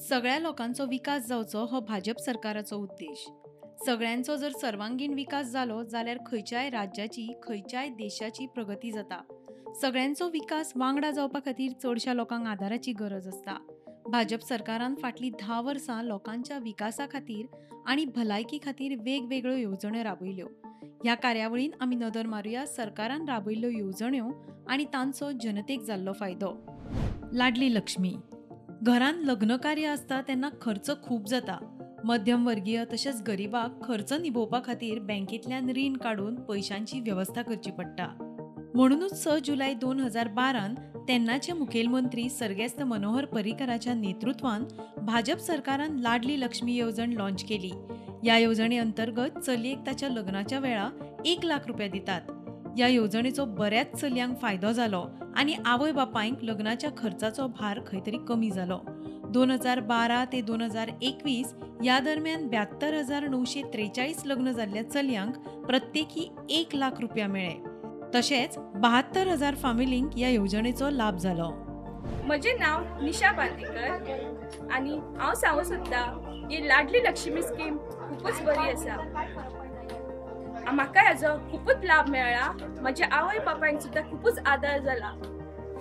सगळ्या लोकांचो विकास जावचो हो भाजप सरकाराचो उद्देश। सगळ्यांचो जर सर्वांगीण विकास जालो जाल्यार खंयच्याय राज्याची, खंयच्याय देशाची प्रगती जाता। सगळ्यांचो विकास वांगडा जावपा खातीर चडशा लोकांक आदाराची गरज आसता। भाजप सरकारान फाटलीं 10 वर्सां लोकांच्या विकासा खातीर आनी भलायकी खातीर वेगवेगळ्यो येवजण्यो राबयल्यो। ह्या कार्यावळीन आमी नदर मारुया सरकारान राबयल्ल्यो येवजण्यो आनी तांचो जनतेक जाल्लो फायदो। लाडली लक्ष्मी। घरान लग्नकार्य आसता तेन्ना खर्च खूब जाता। मध्यमवर्गीय तशेंच गरिबाक खर्च निभोवपा खातीर बँकेंतल्यान रीण काडून पयशांची वेवस्था करची पडटा। म्हणूनच 6 जुलय 2012 तेन्नाचे मुखेलमंत्री सर्गेस्त मनोहर पर्रीकराच्या नेतृत्वान भाजप सरकारान लाडली लक्ष्मी येवजण लॉन्च केली। ह्या येवजणे अंतर्गत चलयेक ताच्या लग्नाच्या वेळा 1 लाख रुपया दितात। ह्या येवजणेचो बऱ्याच चलयांक फायदो जालो आनी आवय बापायंक लग्नाच्या खर्चाचो भार खंय तरी कमी जालो। 2012 ते 2021 ह्या दरम्यान 72,943 लग्न जाल्ल्या चलयांक प्रत्येकी 1 लाख रुपया मेळ्ळे। तशेंच 72,000 फामिलींक ह्या येवजणेचो लाभ जालो। म्हजें नांव निशा बांदेकर आनी हांव सांगूंक सोदतां ही लाडली लक्ष्मी स्कीम खुबूच बरी आसा। म्हाका हाजो खुबूच लाभ मेळ्ळा। म्हज्या आवय बापायक सुद्दां खुबूच आदार जाला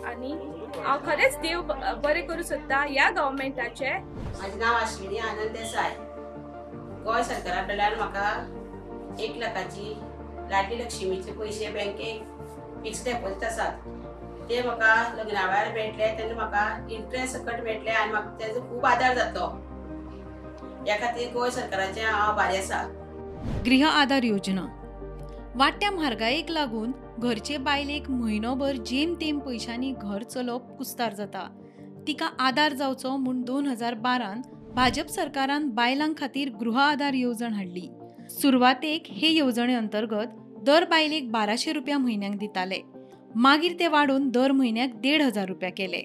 आनी हांव खरेंच देव बरें करूं सोदता ह्या गव्हर्मेंटाचें। म्हजें नांव अश्विनी आनंद देसाय। गोंय सरकारा कडल्यान म्हाका 1 लाखाची लाडली लक्ष्मीचे पयशे बँकेक फिक्स डेपोजीट आसात, ते म्हाका लग्ना वेळार मेळटले तेन्ना म्हाका इंट्रस्ट सकट मेळटले आनी म्हाका तेजो खूब आदार जातलो। ह्या खातीर गोंय सरकाराचें हांव आभारी आसा। गृह आधार योजना। वाडट्या म्हारगायेक लागून घरचे बायलेक म्हयनोभर जेमतेम पयशांनी घर चलोवप कुस्तार जाता। तिका आदार जावचो म्हूण 2012 भाजप सरकारान बायलां खातीर गृह आधार येवजण हाडली। सुरवातेक हे येवजणे अंतर्गत दर बायलेक 1200 रुपया म्हयन्याक दिताले, मागीर ते वाडोवन दर म्हयन्याक 1500 रुपया केले।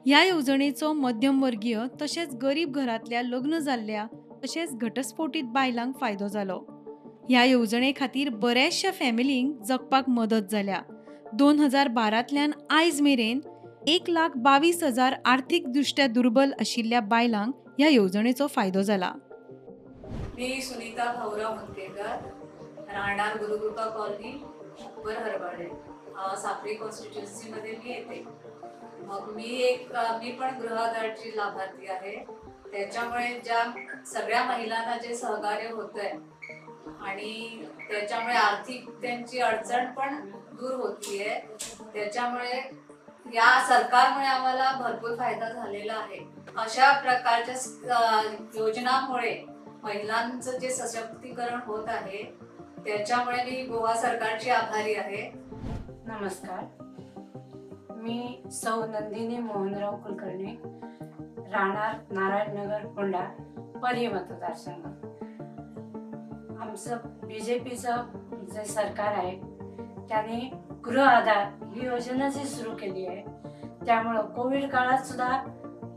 ह्या येवजणेचो मध्यमवर्गीय तशेंच गरीब घरांतल्या लग्न जाल्ल्या तशेंच घटस्फोटीत बायलांक फायदो जालो। ह्या येवजणे खातीर बऱ्याचशा फॅमिलींक जगपाक मदत जाल्या। 2012तल्यान आयज मेरेन 1,22,000 आर्थीक दृष्ट्या दुर्बल आशिल्ल्या बायलांक ह्या येवजणेचो फायदो जाला। मी सुनीता भाऊराव मुंदकेकर, राहणार गुरुकृपा कॉलनी, उपर हरबाडे, साक्री कॉन्स्टिट्युएन्सीमध्ये मी येते। मग मी पण गृहाधारची लाभार्थी आहे। त्याच्यामुळे ज्या सगळ्या महिलांना जे सहकार्य होत आहे आणि त्याच्यामुळे आर्थिक त्यांची अडचण पण दूर होतीये, त्याच्यामुळे या सरकारमुळे आम्हाला भरपूर फायदा झालेला आहे। अशा प्रकारच्या योजनांमुळे महिलांचं जे सशक्तीकरण होत आहे त्याच्यामुळे मी गोवा सरकारची आभारी आहे। नमस्कार, मी सौ नंदिनी मोहनराव कुलकर्णी, राहणार नारायणनगर होंडा, पर्य मतदारसंघ। आमचं बीजेपीचं जे सरकार आहे त्यांनी गृह आधार ही योजना जी सुरू केली आहे त्यामुळं कोविड काळात सुद्धा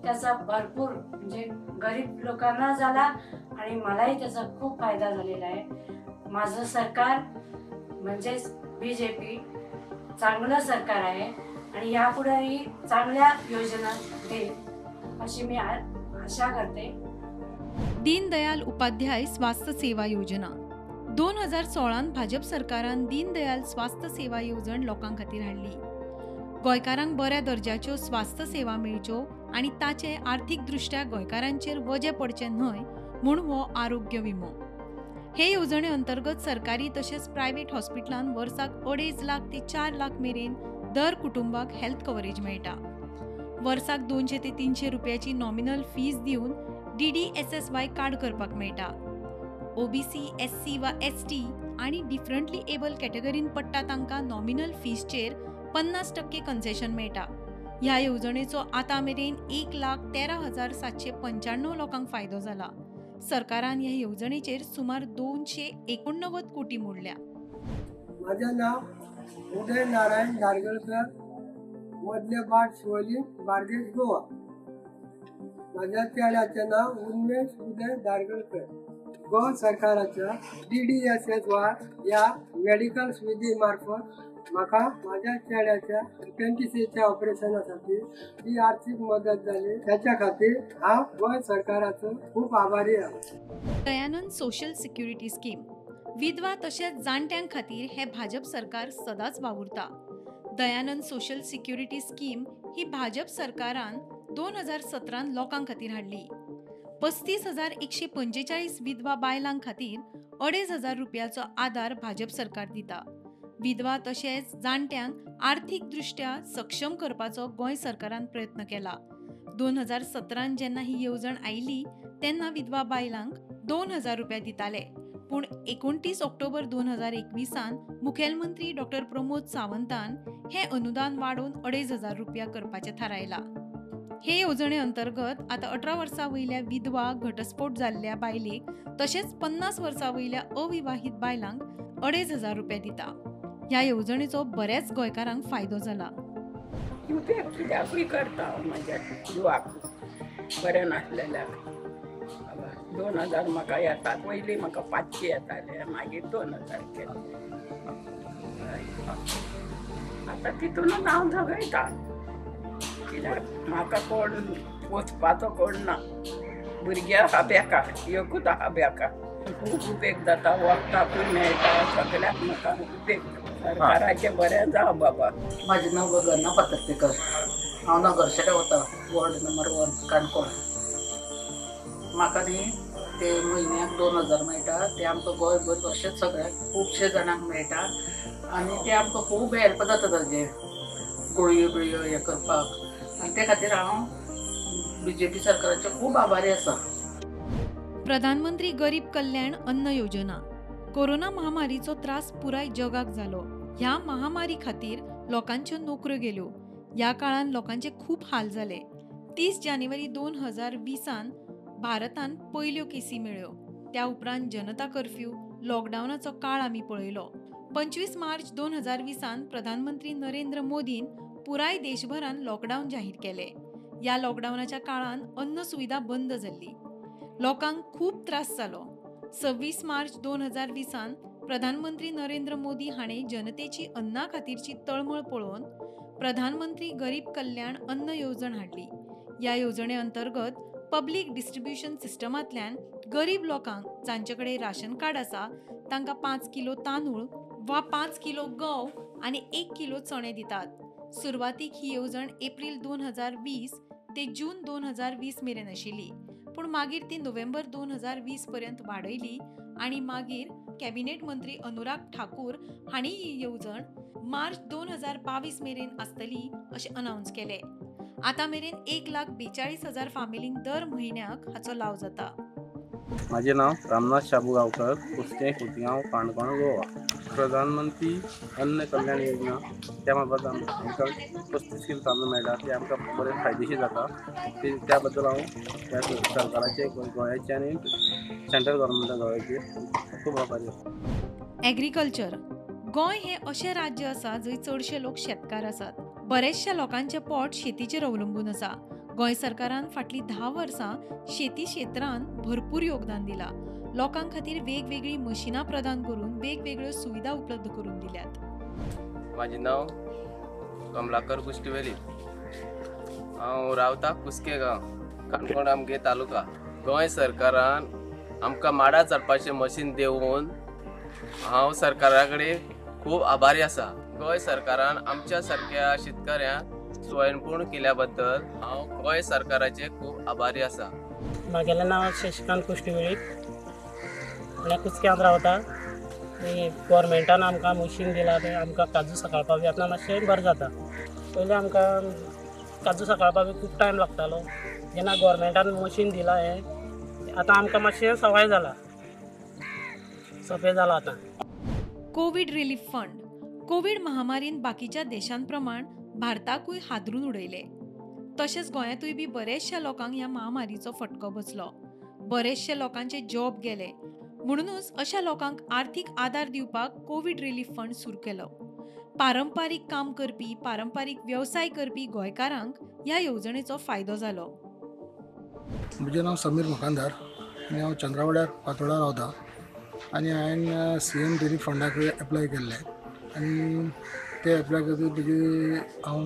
त्याचा भरपूर म्हणजे गरीब लोकांना झाला आणि मलाही त्याचा खूप फायदा झालेला आहे। माझं सरकार म्हणजेच बीजेपी चांगलं सरकार आहे आणि यापुढेही चांगल्या योजना देईल अशी मी आशा करते। दीनदयाल उपाध्याय स्वास्थ्य सेवा योजना। 2016 भाजप सरकारान दीनदयाल स्वास्थ्य सेवा येवजण लोकां खातीर हाडली। गोंयकारांक बऱ्या दर्जाच्यो स्वास्थ्य सेवा मेळच्यो आनी ताचे आर्थीक दृष्ट्या गोंयकारांचेर वजें पडचें न्हय म्हूण हो आरोग्य विमो। हे येवजणे अंतर्गत सरकारी तशेंच प्रायव्हेट हॉस्पिटलान वर्साक 2.5 लाख ते 4 लाख मेरेन दर कुटुंबाक हेल्थ कव्हरेज मेळटा। वर्साक 200 ते 300 रुपयाची नॉमिनल फीज दिवन DDSSY card करपाक मेळटा। OBC, SC वा ST आनी डिफरंटली एबल कॅटेगरीन पडटा तांकां नॉमिनल फीजचेर 50% कन्सेशन मेळटा। ह्या येवजणेचो आतां मेरेन 1,13,795 लोकांक फायदो जाला। सरकारान ह्या येवजणेचेर सुमार 289 कोटी मोडल्या। माझं नाव उदय नारायण धारगळकर, मधले बाट शिवली, बार्देस, गोवा। माझ्या चेड्याचें नाव उन्मेश उदय धारगळकर। गोवा सरकाराच्या DDSSY ह्या मेडिकल सुविधे मार्फत म्हाका माझ्या चेड्याच्या अपेंडिसीच्या ऑपरेशनासाठी जी आर्थिक मदत जाली त्याच्या खातीर हांव गोंय सरकाराचो खूब आभारी आसा. दयानंद सोशल सिक्युरिटी स्कीम विधवा तशेंच जाणट्यां खातीर हे भाजप सरकार सदांच वावुरता. दयानंद सोशल सिक्युरिटी स्कीम ही भाजप सरकारान 2017 लोकां खातीर हाडली. 35,145 विधवा बायलां खातीर 2,500 रुपयाचो आदार भाजप सरकार दिता. विधवा तशेंच जाणट्यांक आर्थिक दृष्ट्या सक्षम करपाचो गोंय सरकारान प्रयत्न केला. 2017 जेन्ना ही येवजण आयली तेन्ना विधवा बायलांक 2,000 रुपया दिताले, पूण 29 ऑक्टोबर 2021 मुखेलमंत्री डॉक्टर प्रमोद सावंतान हे अनुदान वाडोवन 2,500 रुपया करपाचें थारायलां. हे येवजणे अंतर्गत आतां 18 वर्सां वयल्या विधवा घटस्फोट जाल्ल्या बायलेक तशेंच 50 वर्सां वयल्या अविवाहीत बायलांक 2,500 रुपया दिता. ह्या येवजणेचो बऱ्याच गोंयकारांक फायदो जाला. उपेग कित्याकूय करता हांव म्हाज्या जिवाक बरें नासलेल्याक. 2,000 म्हाका येता, पयलीं म्हाका 500 येताले, मागीर 2,000 केले. आतां तितूनच हांव जगयता, कित्याक म्हाका कोण पोसपाचो कोण ना. भुरगे आसा बेकार, एकूच आसा बेकार. खूब उपेग जाता, वखदाकूय मेळटा, सगळ्याक म्हाका उपेग. सरकाराचें बरें जावं बाबा. म्हाजें नांव गगना पातर्पेकर, हांव नगरशें रावता, वॉर्ड नंबर 1 काणकोण. म्हाका न्ही ते म्हयन्याक 2,000 मेळटा, ते आमकां गोंयभर अशेंच सगळ्याक खुबशे जाणांक मेळटा आनी ते आमकां खूब हेल्प जाता ताजें गुळयो बिळयो हें करपाक, आनी ते खातीर हांव बीजेपी सरकाराचें खूब आभारी आसा. प्रधानमंत्री गरीब कल्याण अन्न योजना. कोरोना महामारीचो त्रास पुराय जगाक जालो. ह्या महामारी खातीर लोकांच्यो नोकऱ्यो गेल्यो. ह्या काळान लोकांचे खूब हाल जाले. 30 जानेवारी 2020 भारतान पयल्यो केसी मेळ्ळ्यो. त्या उपरांत जनता कर्फ्यू, लॉकडावनाचो काळ आमी पळयलो. 25 मार्च 2020 प्रधानमंत्री नरेंद्र मोदीन पुराय देशभरान लॉकडावन जाहीर केले. ह्या लॉकडावनाच्या काळान अन्न सुविधा बंद जाल्ली, लोकांक खूब त्रास जालो. 26 मार्च 2020 प्रधानमंत्री नरेंद्र मोदी हाणें जनतेची अन्ना खातीरची तळमळ पळोवन प्रधानमंत्री गरीब कल्याण अन्न येवजण हाडली. ह्या येवजणे अंतर्गत पब्लीक डिस्ट्रिब्युशन सिस्टमांतल्यान गरीब लोकांक जांचे कडेन राशन कार्ड आसा तांकां 5 किलो तांदूळ वा 5 किलो गंव आनी 1 किलो चणे दितात. सुरवातीक ही येवजण एप्रील 2020 ते जून 2020 मेरेन आशिल्ली, पूण मागीर ती नोव्हेंबर 2020 पर्यंत वाडयली आनी मागीर कॅबिनेट मंत्री अनुराग ठाकूर हांणी ही येवजण मार्च 2022 मेरेन आसतली अशें अनावन्स केलें. आतां मेरेन 1,42,000 फामिलींक दर म्हयन्याक हाचो लाव जाता. म्हाजें नांव रामनाथ शाबू गांवकर, कुस्कें खुटगांव, काणकोण, गोवा. प्रधानमंत्री अन्न कल्याण योजना त्या बाबत आमकां 35 किलो तांदूळ मेळटा, ते आमकां बरें फायदेशीर जाता. त्या बद्दल हांव ह्या सरकाराचे, गोंयाचे आनी सेंट्रल गव्हर्मेंटा गोंयाचे खूब आभारी आसा. एग्रीकल्चर. गोंय हें अशें राज्य आसा जंय चडशे लोक शेतकार आसात. बरेचशा लोकांचें पोट शेतीचेर अवलंबून आसा. गोंय सरकारान फाटलीं 10 वर्सां शेती क्षेत्रान भरपूर योगदान दिलां. लोकां खातीर वेगवेगळीं मशिनां प्रदान करून वेगवेगळ्यो सुविधा उपलब्ध करून दिल्यात. म्हाजें नांव कमलाकर कुश्टीवेली, हांव रावता कुस्के गांव, काणकोण आमगे तालुका. गोंय सरकारान आमकां माडा चडपाचें मशीन दिवन हांव सरकारा कडेन खूब आभारी आसा. गोंय सरकारान आमच्या सारक्या शेतकऱ्यांक स्वयंपूर्ण केल्या बद्दल हांव गोंय सरकाराचे खूब आभारी आसा. म्हागेलें नांव शशिकांत कुश्टीवेळी, आनी कुस्क्यांत रावता. आनी गोवोरमेंटान आमकां मशीन दिलां तें आमकां काजू सकाळपा बी आतां मातशें बरें जाता. पयलीं आमकां काजू सकाळपा बी खूब टायम लागतालो, जेन्ना गोवोरमेंटान मशीन दिलां हें आतां आमकां मातशें सवाय जालां, सोंपें जालां आतां. Covid relief fund. कोवीड महामारीन बाकीच्या देशांप्रमाण भारताकूय हादरून उडयले. तशेंच गोंयांतूय बी बरेचशा लोकांक ह्या महामारीचो फटको बसलो. बरेचशे लोकांचे जॉब गेले. म्हणूनच अशा लोकांक आर्थिक आदार दिवपाक कोवीड रिलीफ फंड सुरू केलो. पारंपारीक काम करपी, पारंपारीक वेवसाय करपी गोंयकारांक ह्या येवजणेचो फायदो जालो. म्हजें नांव समीर मुखांदार आनी हांव चंद्रावाड्यार पातोळा रावता आनी हांवें CM relief फंडाक एप्लाय केल्लें आनी ते एप्लाय करतकीर तेजी हांव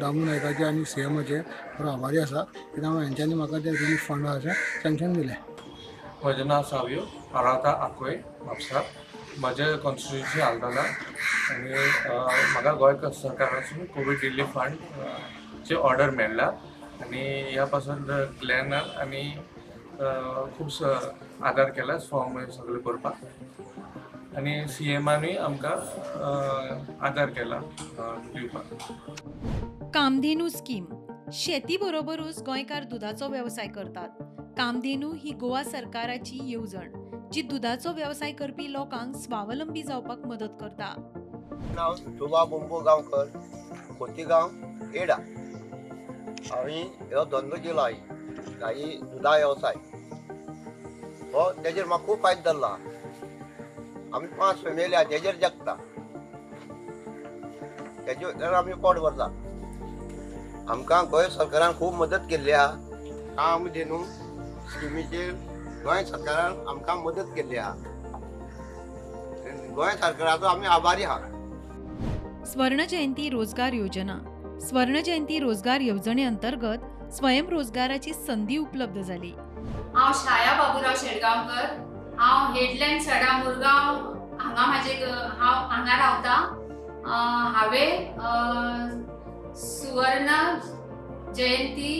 दामू नायकाचे आनी सी एमाचे बरो आभारी आसा, कित्याक हेंच्यांनी म्हाका ते रिलीफ फंड अशें सँक्शन दिलें. म्हजें नांव सावियो, हांव रावता आकोय म्हापसा. म्हजें कॉन्स्टिट्युएन्सी आल्दोना आनी म्हाका गोंय सरकारासून कोवीड रिलीफ फंडची ऑर्डर मेळ्ळा आनी ह्या पासून ग्लॅनान आनी खूब आदार केला फॉर्म सगळे भरपाक आनी सी एमानूय आमकां आदार केला दिवपाक. कामधेनू स्कीम. शेती बरोबरूच गोंयकार दुदाचो वेवसाय करतात. कामधेनू ही गोवा सरकाराची येवजण जी दुदाचो वेवसाय करपी लोकांक स्वावलंबी जावपाक मदत करता. नांव सुबा बोंबो गांवकर, खोतीगांव, एडा. हांवें हो धंदो केलो आहे गाई दुदा वेवसाय, हो तेजेर म्हाका खूब फायदो जाल्लो आहा. आमी 5 फॅमिली आहा तेजेर जगता, तेजेर आमी पोट भरता. आमकां गोंय सरकारान खूब मदत केल्ली आहा. कामधेनू स्किमीचेर गोंय सरकारान आमकां मदत केल्ली आहा. गोंय सरकाराचो आमी आभारी आहा. स्वर्ण जयंती रोजगार योजना. स्वर्ण जयंती रोजगार येवजणे अंतर्गत स्वयंरोजगाराची संधी उपलब्ध जाली. हांव शाया बाबुराव शेटगांवकर, हांव हेडलँड सडा मुरगांव हांगा म्हाजे हांव हांगा रावता. हांवें सुवर्ण जयंती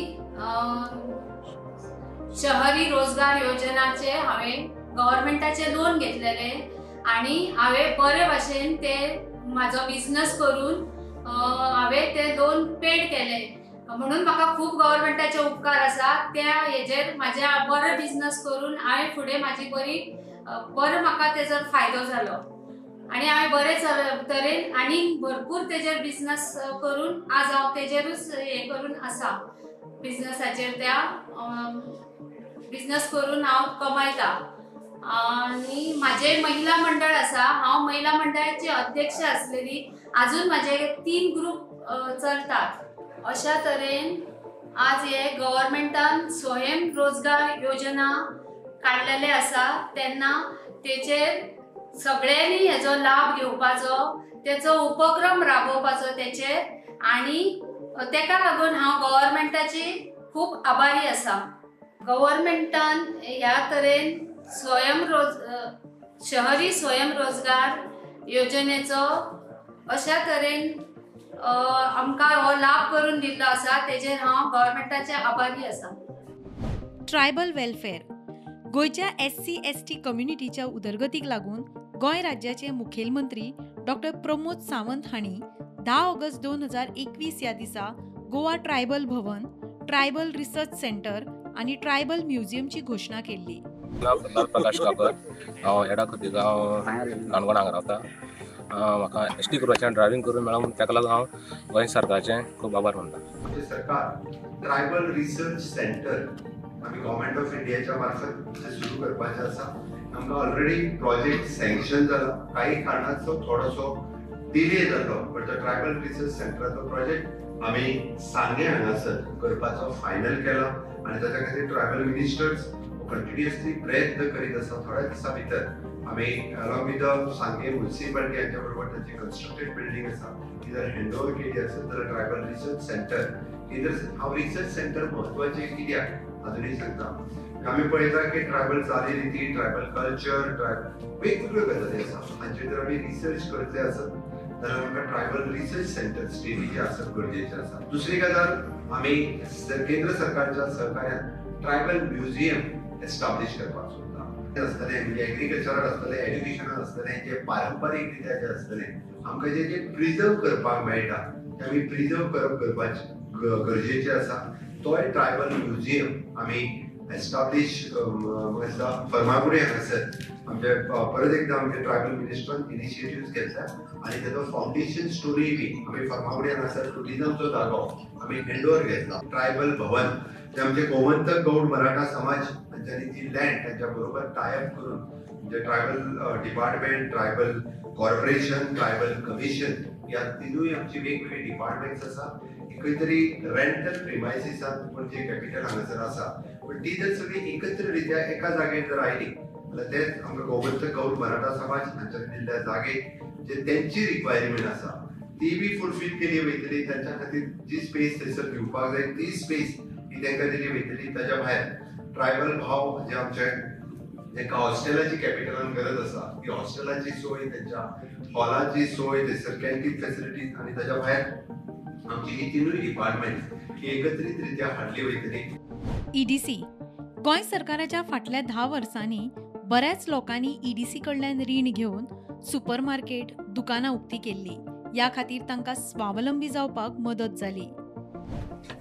शहरी रोजगार योजनाचे हांवें गव्हर्मेंटाचे लोन घेतलेले आनी हांवें बरे भाशेन ते म्हाजो बिजनस करून हांवें ते लोन पेड केले, म्हणून म्हाका खूब गव्हर्मेंटाचे उपकार आसा. त्या हेजेर म्हाज्या बरो बिजनस करून हांवें फुडें म्हाजी बरी बरो म्हाका तेजो फायदो जालो आनी हांवें बरे तरेन आनी भरपूर तेजेर बिजनस करून आज हांव तेजेरूच हें करून आसा. बिजनसाचेर त्या बिजनस करून हांव कमायता आनी म्हाजें महिला मंडळ आसा. हांव महिला मंडळाची अध्यक्ष आसलेली. आजून म्हाजे 3 ग्रूप चलतात. अशा तरेन आज हे गव्हर्मेंटान स्वयं रोजगार योजना काडलेले आसा, तेन्ना तेचेर सगळ्यांनी हेजो लाभ घेवपाचो, तेचो उपक्रम राबोवपाचो तेचेर, आनी तेका लागून हांव गव्हर्मेंटाची खूब आभारी आसा. गव्हर्मेंटान ह्या तरेन स्वयं शहरी स्वयं रोजगार योजनेचो अशा तरेन आमकां हो लाभ करून दिल्लो आसा, तेजेर हांव गव्हर्मेंटाचे आभारी आसा. Tribal welfare. गोंयच्या SC ST कम्युनिटीच्या उदरगतीक लागून गोंय राज्याचे मुखेलमंत्री डॉक्टर प्रमोद सावंत हांणी 10 ऑगस्ट 2021 ह्या दिसा Goa tribal Bhavan, tribal research centre आनी ट्रायबल म्युझियमची घोशणा केल्ली. नांव प्रकाश काकर, हांव एडा खोतीगांव काणकोण हांगा रावता. म्हाका एस टी क्रुजाच्यान ड्रायव्हिंग करून मेळ्ळा म्हणून ताका लागून हांव गोंय सरकाराचें खूब आभार मानता. आमचें सरकार ट्रायबल रिसर्च सेंटर आमी गव्हर्मेंट ऑफ इंडियाच्या मार्फत सुरू करपाचें आसा. आमकां ऑलरेडी प्रोजेक्ट सँक्शन जाला, काही कारणाचो थोडोसो डिले जालो, बट the tribal research सेंटराचो प्रोजेक्ट आमी सांगें हांगासर करपाचो फायनल केला आनी ताच्या खातीर ट्रायबल मिनिस्टर्स कंटिन्युअसली प्रयत्न करीत आसा. थोड्या दिसां भितर आमी along with the Sanguem municipality हांच्या बरोबर तांची कन्स्ट्रक्टेड बिल्डींग आसा ती जर हँड ओवर केली आसत जाल्यार ट्रायबल रिसर्च सेंटर ही जर हांव रिसर्च सेंटर म्हत्वाचें कित्याक अजुनूय सांगता. आमी पळयता की ट्रायबल चालीरिती, ट्रायबल कल्चर, वेगवेगळ्यो गजाली आसा हांचेर जर आमी रिसर्च करतले आसत जाल्यार आमकां ट्रायबल रिसर्च सेंटर स्टेटीचें आसप गरजेचें आसा. दुसरी गजाल, आमी केंद्र सरकारच्या सहकार्यान ट्रायबल म्युझियम एस्टाब्लीश करपाक सोदता. आसतलें म्हणजे एग्रीकल्चरान आसतलें, एड्युकेशनान आसतलें, जे पारंपारीक रित्या जें आसतलें आमकां जें जें प्रिजर्व करपाक मेळटा तें आमी प्रिजर्व करप करपाचें गरजेचें आसा. तोय ट्रायबल म्युझियम आमी एस्टाब्लीश फर्मागुडी हांगासर आमचे परत एकदां आमचे ट्रायबल मिनिस्टरान इनिशिएटिव्स घेतल्या आनी तेजो फावंडेशन स्टोरी बी आमी फर्मागुडी हांगासर टुरिजमचो जागो आमी हँड ओवर घेतला. ट्रायबल भवन ते आमचे गोमंतक गौड मराठा समाज हांच्यांनी जी लँड तांच्या बरोबर टायअप करून म्हणजे tribal department, tribal corporation, tribal commission ह्या तिनूय आमची वेगवेगळी डिपार्टमेंट्स आसा. खंय तरी रेंटल प्रिमायसिसान पणजे कॅपिटल हांगासर आसा, पण ती जर सगळी एकत्र रित्या एका जागेर जर आयली जाल्यार तेच आमकां गोमंतक गौड मराठा समाज हांच्या दिल्ल्या जागेर जे तेंची रिक्वायरमेंट आसा ती बी फुलफील केली वयतली. तांच्या खातीर जी स्पेस थंयसर दिवपाक जाय ती स्पेस ही तांकां दिली वयतली. ताच्या भायर ट्रायबल भाव जे आमचे तांकां हॉस्टेलाची कॅपिटलान गरज आसा ती हॉस्टेलाची सोय, तेंच्या हॉलाची सोय, थंयसर कॅन्टीन फेसिलिटीज आनी ताच्या भायर आमची ही तिनूय डिपार्टमेंट ही एकत्रीत रित्या हाडली वयतली. ईडीसी गोंय सरकाराच्या फाटल्या 10 वर्सांनी बऱ्याच लोकांनी ईडीसी कडल्यान रीण घेवन सुपरमार्केट दुकानां उक्ती केल्ली. ह्या खातीर तांकां स्वावलंबी जावपाक मदत जाली.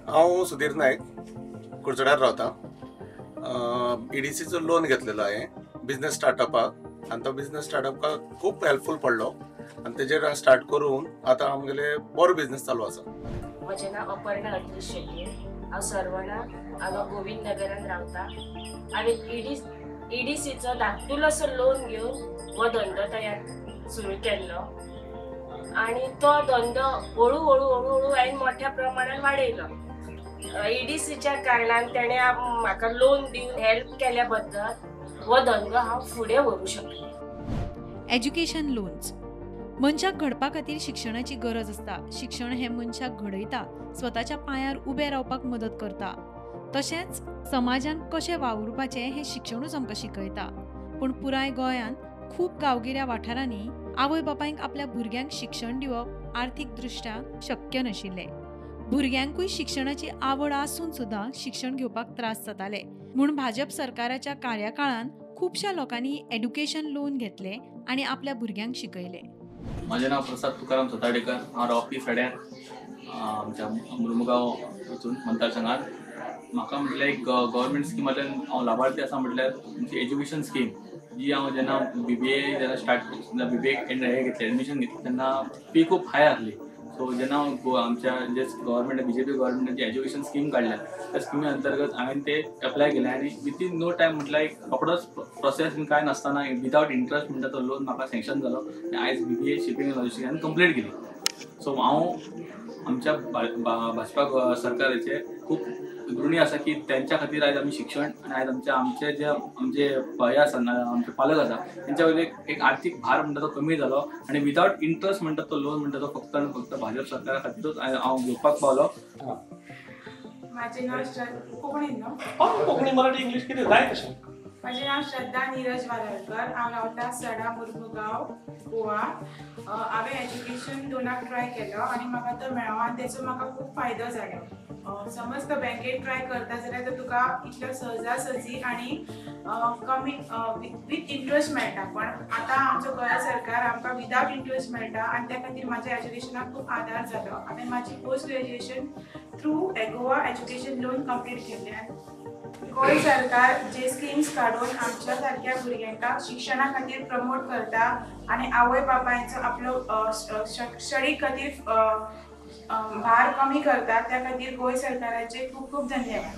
हांव सुधीर नायक, कुडचड्यार रावता. ईडीसीचो लोन घेतलेलो हांवें बिजनेस स्टार्टअपाक आनी तो बिजनेस स्टार्टअपाक खूब हेल्पफूल पडलो आनी तेजेर स्टार्ट करून आतां आमगेले बरो बिजनेस चालू आसा. म्हजें नांव अपर्णा अत्रीश शेट्ये, हांव सरवणा हांगा गोविंद नगरान रावता. हांवें ईडीसीचो धाकटुलोसो लोन घेवन हो धंदो तयार सुरू केल्लो आनी तो धंदो हळू हळू हळू हळू हांवें मोठ्या प्रमाणान वाडयलो. ईडीसीच्या कारणान तेणें म्हाका लोन दिवन हेल्प केल्या बद्दल हो धंदो हांव फुडें व्हरूंक शकलें. एज्युकेशन लोन्स मनशाक घडपा खातीर शिक्षणाची गरज आसता. शिक्षण हें मनशाक घडयता, स्वताच्या पांयार उबें रावपाक मदत करता. तशेंच समाजान कशें वावुरपाचें हें शिक्षणूच आमकां शिकयता. पूण पुराय गोंयांत खूब गांवगिऱ्या वाठारांनी आवय बापायंक आपल्या भुरग्यांक शिक्षण दिवप आर्थीक दृश्ट्या शक्य नाशिल्लें. भुरग्यांकूय शिक्षणाची आवड आसून सुद्दां शिक्षण घेवपाक त्रास जाताले. म्हूण भाजप सरकाराच्या कार्यकाळान खुबश्या लोकांनी एड्युकेशन लोन घेतले आनी आपल्या भुरग्यांक शिकयले. म्हजें नांव प्रसाद तुकाराम सताडेकर, हांव रावपी सड्यार आमच्या मुर्मुगांव हितून मतदारसंघात. म्हाका म्हटल्यार एक गव्हर्मेंट स्किमांतल्यान हांव लाभार्थी आसा. म्हटल्यार आमची एज्युकेशन स्कीम जी हांव जेन्ना BBA जेन्ना स्टार्ट BBA हें घेतलें, एडमिशन घेतलें तेन्ना फी खूब हाय आसली. सो जेन्ना आमच्या जे गव्हर्मेंट BJP गव्हर्मेंटान जी एज्युकेशन स्कीम काडल्या त्या स्किमी अंतर्गत हांवें ते एप्लाय केलें आनी विथीन नो टायम म्हटल्यार एक रोखडोच प्रोसेस बीन कांय नासतना विदावट इंट्रस्ट म्हणटा तो लोन म्हाका सँक्शन जालो आनी आयज BBA shipping आनी लॉजिस्टिक्स हांवें कंप्लीट केली. सो हांव आमच्या भाजपा सरकाराचे खूब ऋणी आसा की त्यांच्या खातीर आयज आमी शिक्षण आनी आयज आमचे आमचे जे आमचे हे आसा आमचे पालक आसा तेंच्या वयलो एक आर्थीक भार म्हणटा तो कमी जालो आनी विदावट इंट्रस्ट म्हणटा तो लोन म्हणटा तो फक्त आनी फक्त भाजप सरकारा खातीरूच हांव घेवपाक पावलो. म्हाजें नांव कोंकणी न्हू, कोंकणी मराठी इंग्लीश कितें जाय तशें. म्हाजें नांव श्रद्धा निरज वालावलकर, हांव रावता सडा मुर्मुगांव गोवा. हांवें एज्युकेशन लोनाक ट्राय केलो आनी म्हाका तो मेळ्ळो आनी तेचो म्हाका खूब फायदो जालो. समज तो बँकेत ट्राय करता जाल्यार तो तुका इतलो सहजा सहजी आनी कमी विथ इंट्रस्ट मेळटा, पण आतां आमचो गोंय सरकार आमकां विदावट इंट्रस्ट मेळटा आनी त्या खातीर म्हाज्या एज्युकेशनाक खूब आदार जालो. हांवें म्हाजी post graduation through Goa education loan complete केल्लें. गोंय सरकार जे स्किम्स काडून आमच्या सारक्या भुरग्यांक शिक्षणा खातीर प्रमोट करता आनी आवय बापायचो आपलो स्टडी खातीर भार कमी करता, त्या खातीर गोंय सरकाराचे खूब खूब धन्यवाद.